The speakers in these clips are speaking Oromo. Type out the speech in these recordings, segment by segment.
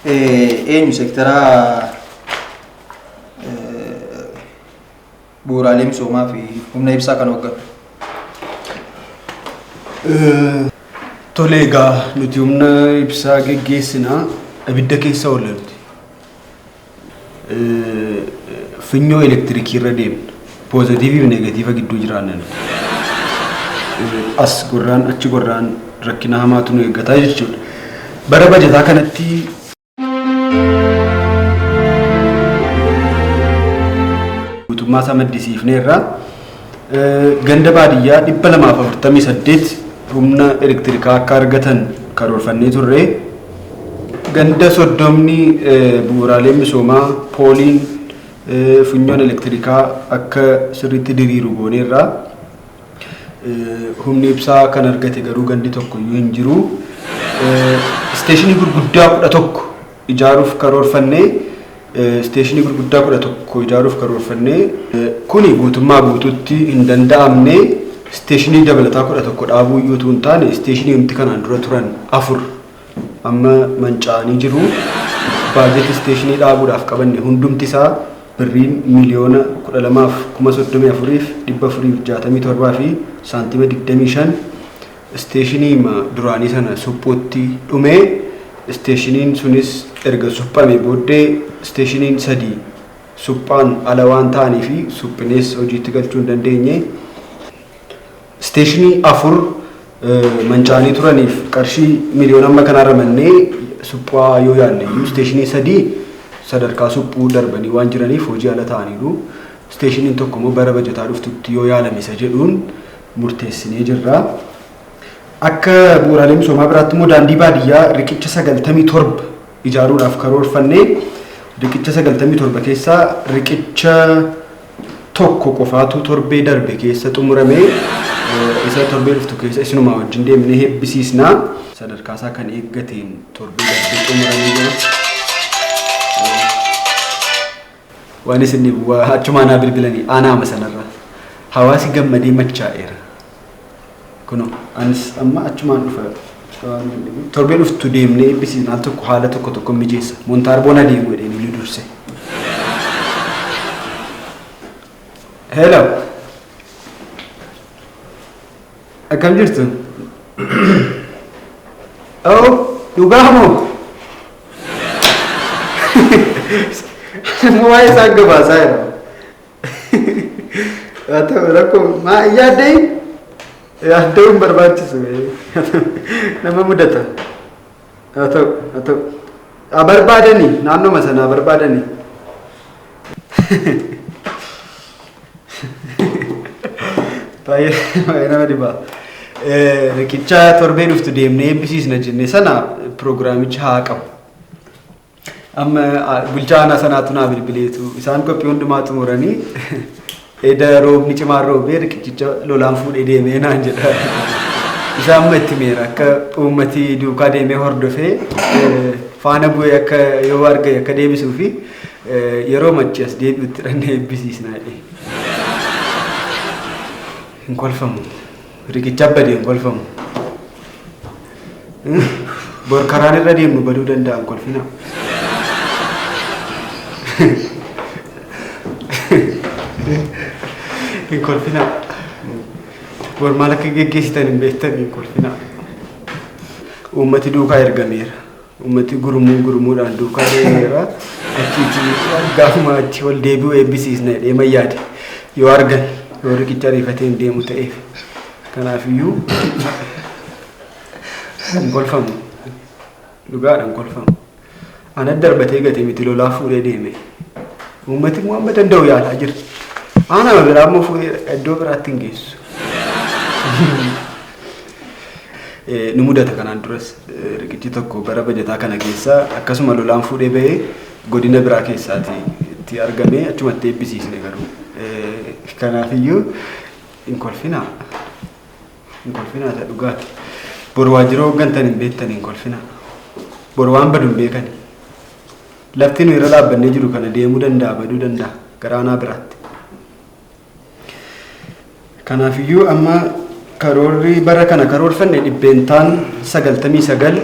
Eenyu seektara bu'uuraalee misoomaa fi humna ibsaa kan hoogganu? Tole egaa nuti humna ibsaa geggeessina ibidda keessa oolla nuti. Funyoo elektirikii irra deemna. Poozitiivii fi negatiiva gidduu jiraanna nuti. As gorraan achi gorraan rakkina hamaatu nu eeggataa jechuudha. Bara bajataa kanatti guutummaa isaa maddisiifneerra. Ganda baadiyyaa 248 humna elektirikaa akka argatan karoorfannee turre. Ganda 30 bu'uuraaleen misoomaa pooliin funyoon elektirikaa akka sirriitti diriiru gooneerra. Humni ibsaa kan argate garuu gandi tokko iyyuu hin jiru. Isteeshinii gurguddaa 11 ijaaruuf karoorfannee isteeshinii gurguddaa 11 ijaaruuf karoorfannee kuni guutummaa guutuutti hin danda'amne isteeshinii dabalataa 11 dhaabuu iyyuu utuu hin taane isteeshinii humti kanaan dura turan 4 amma manca'anii jiru. Baajeti isteeshinii dhaabuudhaaf qabanne hundumti isaa birriin miliyoona 12 fi 34,467 fi saantima 25 isteeshinii duraanii sana suphuutti dhume. Isteeshiniin sunis erga suphame booddee isteeshiniin 3 suphaan ala waan ta'anii fi suphinees hojiitti galchuu hin dandeenye. Isteeshinii 4 manca'anii turaniif qarshii miliyoona amma kanaa ramannee suphaa yoo yaalle iyyuu isteeshinii 3 sadarkaa suphuu darbanii waan jiraniif hojii ala ta'aniiru. Isteeshiniin tokko immoo bara bajataa dhuftutti yoo yaalame isa jedhuun murteessinee jirra. Akka bu'uuraalee misoomaa biraatti immoo daandii baadiyyaa riqicha 97 ijaaruudhaaf karoorfanne riqicha 97 keessaa riqicha tokko qofaatu torbee darbe keessa xumurame isa torbee dhuftu keessa isinumaa wajjin deemnee hebbisiisna. Sadarkaa isaa kan eeggateen torbee darbe xumuramee jira. Waan isin achumaa naa bilbilanii aanaama sanarra hawaasi gammadee machaa'eera. Kunoo anis amma achumaan dhufa. Torbee dhuftu deemnee eebbisiisna al tokko haala tokko tokko mijeessa. Montaarboon adeemu jedhee ni durse. Hello. Akkam jirtu? Oh, dhugaa moo? Amma waa'ee isaa gabaasaa jira. Haa ta'u rakkoo maa yaaddee yaadda'uu hin barbaachisu nama mudata. Haa ta'u haa ta'u. Haa barbaadanii naannoma sana haa barbaadanii. Baay'ee baay'ee nama dhiba. Riqicha torbee dhuftu deemnee eebbisiisna jenne sana piroogiraamichi haa qabu. Amma bulchaa aanaa sanaatu naa bilbileetu isaan qophii hundumaa xumuranii eda roobni cimaan roobee riqichicha lolaan fuudhee deemee naan jedha. Isaan amma itti meera akka uummati duukaa deemee hordofee faana bu'ee akka yoo argate akka deebisuu fi yeroo machi as deebi'utti dhannee eebbisiisna jedhee. Hin kolfamu. Riqicha badee hin kolfamu. Bor karaan irra deemnu baduu danda'a hin kolfinaa. Hin kolfinaa. Bor maal akka geggeessitan hin beektan hin kolfinaa. Uummati duukaa ergameera. Uummati gurmuu gurmuudhaan duukaa deemeera. Achiiti gaafuma achi ol deebi'u eebbisiisna jedhee mayyaade. Yoo argan yoo riqicha ariifatee hin deemu ta'eef. Kanaafiyyuu hin kolfamu. Dhugaadha hin kolfamu. Ana darbatee gate miti lolaa fuudhee deeme. Uummati immoo amma danda'u yaalaa jira. Aanama biraa immoo fuudhee iddoo biraatti hin geessu. Nu mudata kanaan duras riqichi tokko bara bajataa kana keessa akkasuma lolaan fuudhee bahee godina biraa keessaati itti argame achumatti eebbisiisne garuu. Kanaafiyyuu hin kolfinaa. Hin kolfinaa isa dhugaati. Bor waajjira hooggantan hin beektan hin kolfinaa. Bor waan badu hin beekani. Lafti nu irra dhaabbannee jiru kana deemuu danda'a baduu danda'a gara aanaa biraatti. Kanaafiyyuu amma karoorri bara kana karoorfanne dhibbeentaan 99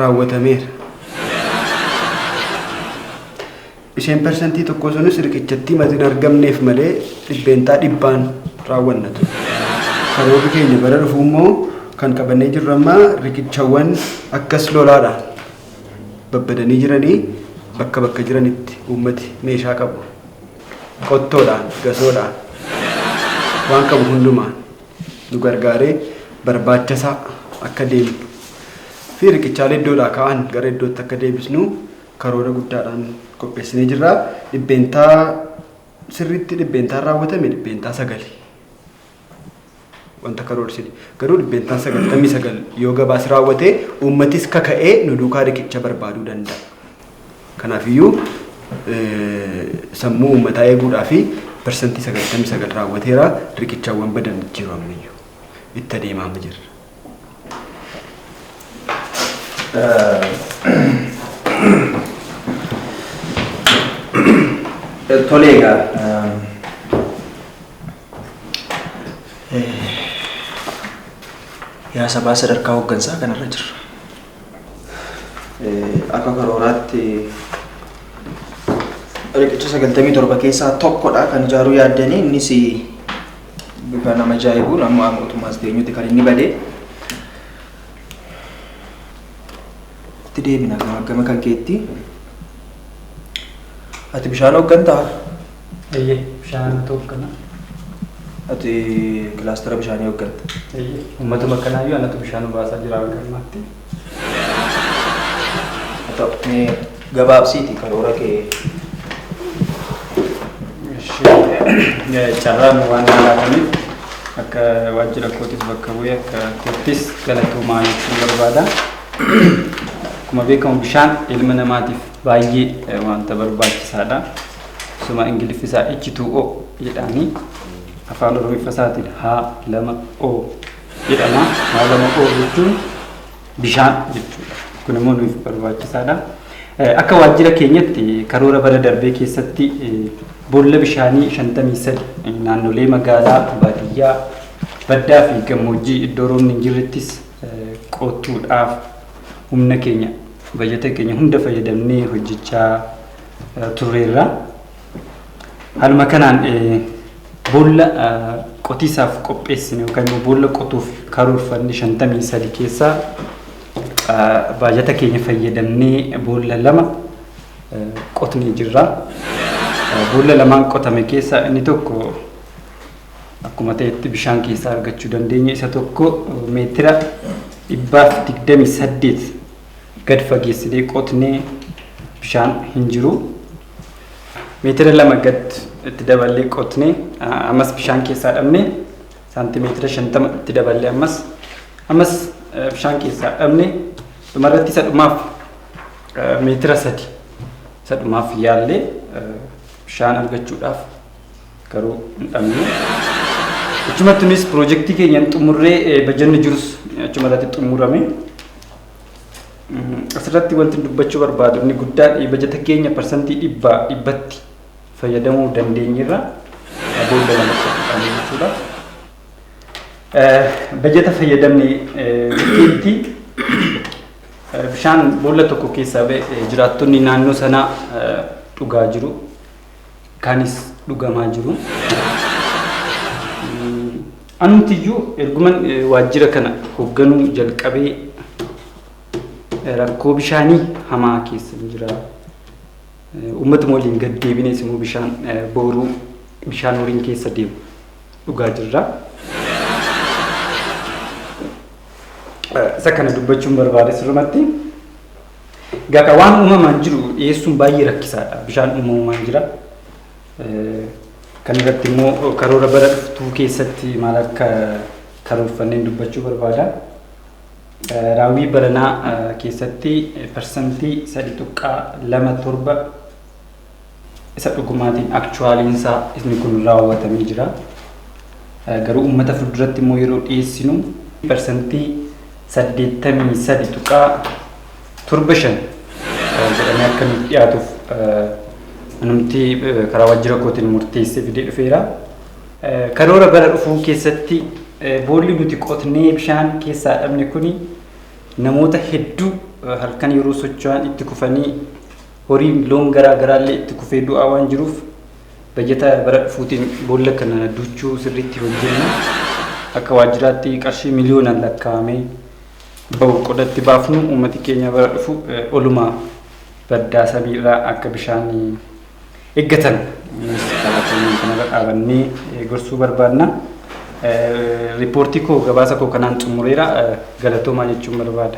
raawwatameera. Isheen persentii tokko sunis riqichatti hin argamneef malee 100%n raawwanna ture. Karoorri keenya bara dhufu immoo kan qabannee jirru amma riqichawwan akkas lolaadhaan babbadanii jiranii bakka bakka jiranitti uummati meeshaa qabu. Qottoodhaan, gasoodhaan, waan qabu hundumaan nu gargaaree barbaachisaa akka deemnu fi riqichaalee iddoodhaa ka'an gara iddootti akka deebisnu karoora guddaadhaan qopheessinee jirra. Dhibbeentaa sirriitti dhibbeentaan raawwatame 9%. Wanta karoorsine garuu 99% yoo gabaas raawwate uummatis kaka'ee nu duukaa riqicha barbaaduu danda'a. Kanaafiyyuu sammuu uummataa eeguudhaa fi 99% raawwateera. Riqichawwan badan jiru ammayyuu itti adeemaa jirra. Tole egaa, yaa sabaa, sadarkaa hooggansaa kanarra jirra. Akka karooraatti riqicha 97 keessaa tokkodha kan ijaaruu yaaddanii, innis bifa nama ajaa'ibuun amma mootummaas teenyutti kan inni bade. Itti deebina gama gama kan keetti. Ati bishaan hooggantaa? Eeyyee, bishaan hooggana. Ati kilaastara bishaanii hoogganta. Eeyyee, uummatuma kanaayyuu anatu bishaan baasaa jira hanga ammaatti. Haa ta'u, mee gabaabsiiti karoora kee. Carraan waan laataniif akka waajjira kootis bakka bu'ee akka koottis galatoomaa jechuun barbaada. Akkuma beekamu bishaan ilma namaatiif baay'ee wanta barbaachisaadha. Suma Ingiliffisaa H2O jedhanii, afaan Oromiffaa isaatiin H2O jedhama. H2O jechuun bishaan jechuudha. Kun immoo nuuf barbaachisaadha. Akka waajjira keenyatti karoora bara darbee keessatti boolla bishaanii 53 naannolee magaalaa, baadiyyaa, baddaa fi gammoojjii iddoo roobni hin jirrettis qotuudhaaf humna keenya, bajata keenya hunda fayyadamnee hojjechaa turreerra. Haaluma kanaan boolla qotiisaaf qopheessine yookaan immoo boolla qotuuf karoorfanne 53 keessaa baajata keenya fayyadamnee boolla lama qotnee jirra. Boolla lamaan qotame keessaa inni tokko akkuma ta'etti bishaan keessaa argachuu dandeenya. Isa tokko meetira 128 gad fageessinee qotnee bishaan hin jiru. Meetira 2 gad itti daballee qotnee ammas bishaan keessaa dhabne. Saantimeetira 50 itti daballee ammas bishaan keessaa dhabne. Dhumarratti isa dhumaaf meetira 3 isa dhumaaf yaallee bishaan argachuudhaaf, garuu hin dhabne. Achumatti nunis piroojeektii keenya xumurree bajanni jirus achuma irratti xumurame. Asirratti wanti dubbachuu barbaadu inni guddaan bajata keenya 100%tti fayyadamuu dandeenyerra, boolla lama qotuudhaan jechuudha. Bajata fayyadamne bukkeetti bishaan boolla tokko keessaa ba'e jiraattonni naannoo sanaa dhugaa jiru. Kaanis dhugamaa jiru. Anumtiyyuu erguman waajjira kana hoogganuu jalqabee rakkoo bishaanii hamaa keessa jira. Uummatuma waliin gad deebinees immoo bishaan booruu, bishaan horiin keessa deemu dhugaa jirra. Isa kana dubbachuun barbaade sirrumatti. Egaa waan uumamaan jiru dhiyeessuun baay'ee rakkisaadha. Bishaan uumamaan jira. Kan irratti immoo karoora bara dhuftuu keessatti maal akka karoorfanneen dubbachuu barbaada. Raawwii baranaa keessatti 3.27% isa dhugumaatiin actualiinsaa inni kun raawwatamee jira. Garuu uummata fuulduratti immoo yeroo dhiyeessinu 83.75% jedhamee akka nuuf dhiyaatuuf anumti karaa waajjira kootiin murteessee fidee dhufeera. Karoora bara dhufuu keessatti boolli nuti qotnee bishaan keessaa dhabne kuni namoota hedduu halkan yeroo socho'an itti kufanii Horiin loon garaa garaallee itti kufee du'aa waan jiruuf bajeta bara dhufuutiin boolla kana duuchuu sirriitti hojjenna. Akka waajjiraatti qarshii miliyoonaan lakkaa'amee bahu qodatti baafnu uummati keenya bara dhufu oluma baddaa samiirraa akka bishaan eeggatan kanarra dhaabannee gorsuu barbaadna. Riippoortii koo gabaasa koo kanaan xumureera, galatoomaa jechuun barbaada.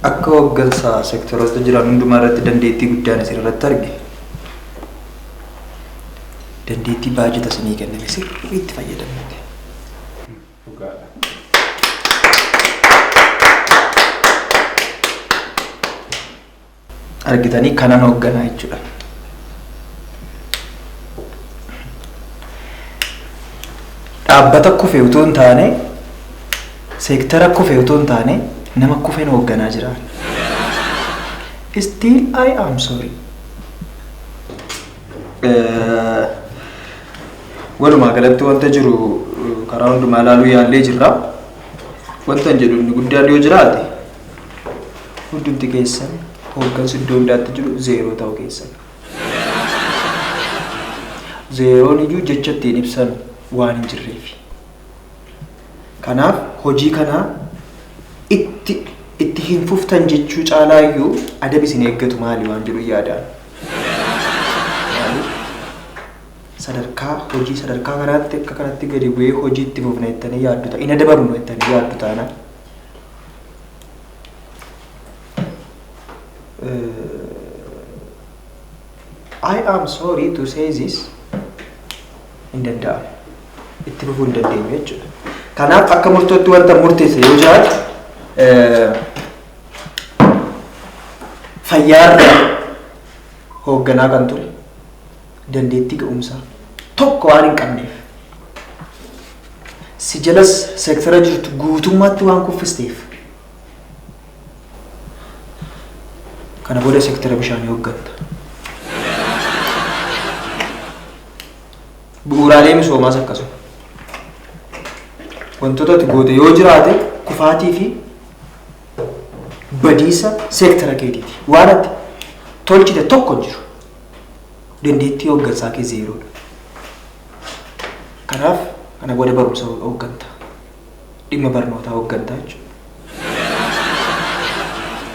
Akka hooggansa sektoroota jiran hundumaa irratti dandeettii guddaan isin irratti arge, dandeettii baajata isinii kenname sirriitti fayyadamte. Dhugaadha. Argitanii, kanan hoogganaa jechuudha. Dhaabbata kufe utuu hin taane, seektara kufe utuu hin taane, nama kufeen hoogganaa jira. Still I am sorry. Walumaa galatti wanta jiru karaa hundumaa ilaaluu yaallee jirra. Wanta hin jedhu inni guddaan yoo jiraate, hundumti keessan hooggansi iddoo hundaatti jiru zeeroo ta'uu keessan. Zeeroon iyyuu jecha ittiin ibsan waan hin jirreefi. Kanaaf hojii kana itti hin fuftan jechuu caalaa iyyuu adabi isin eeggatu maali waan jedhu yaadaan. Maaliif sadarkaa hojii sadarkaa kanaatti akka kanatti gadi bu'ee hojii itti fufna jettanii yaaddu ta'a, hin adabamnu jettanii yaaddu taanaan. I am sorry to say this, hin danda'amu. Itti fufuu hin dandeenyu jechuudha. Kanaaf akka murtootti wanta murteesse yoo jiraate, fayyaarra hoogganaa kan ture dandeettii ga'umsaa tokko waan hin qabneef, si jalas seektara jirtu guutummaatti waan kuffisteef, kana booda seektara bishaanii hoogganta. Bu'uuraalee misoomaas akkasuma. Wantoota ati goote yoo jiraate, kufaatii fi badiisa seektara keetiiti. Waan ati tolchite tokko hin jiru. Dandeettii hooggansaa kee zeeroodha. Kanaaf kana booda barumsa hoogganta. Dhimma barnootaa hooggantaa jechuudha.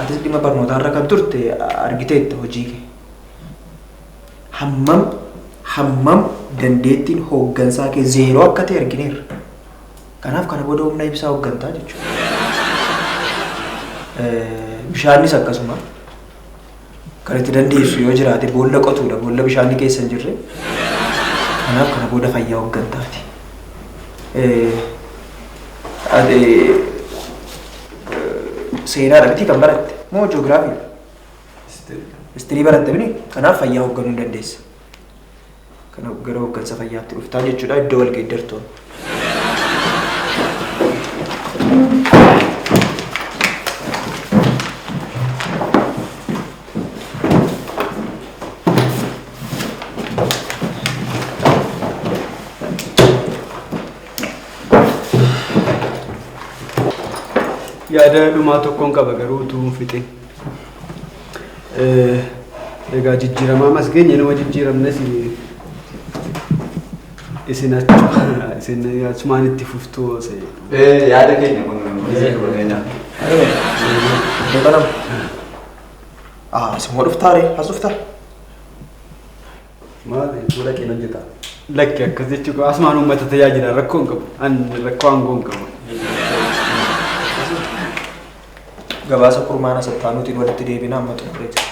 Atis dhimma barnootaa irra kan turte argiteetta hojii kee. Hammam hammam dandeettiin hooggansaa kee zeeroo akka ta'e argineerra. Kanaaf kana booda humna ibsaa hooggantaa jechuudha. Bishaanis akkasuma. Kan itti dandeessu yoo jiraate boolla qotuudha. Boolla bishaanni keessa hin jirre. Kanaaf kana booda fayyaa hooggantaati. Ati seenaadha miti kan baratte moo ji'oogiraafiidha? History baratte mini, kanaaf fayyaa hoogganuu hin dandeessa. Kana gara hooggansa fayyaatti dhuftaa jechuudha iddoo wal geeddartuun. Yaada dhumaa tokkoon qaba garuu utuu hin fixin. Egaa jijjiiramaa mas geenye, nama jijjiiramnes isin achuma isin achumaan itti fuftuu osoo Yaada keenya kun biyya keenya. Iddoo kanam. Ah, isin dhuftaare? As dhuftaa? Maali, fuula keenya hojjeta. Lakki, akkas jechuu qaba. Asumaan uummata tajaajila, rakkoo hin qabu. Ani rakkoo aangoo hin qabu. Gabaasa kurmaana sattaanuutiin walitti deebina, amma xumuree jira.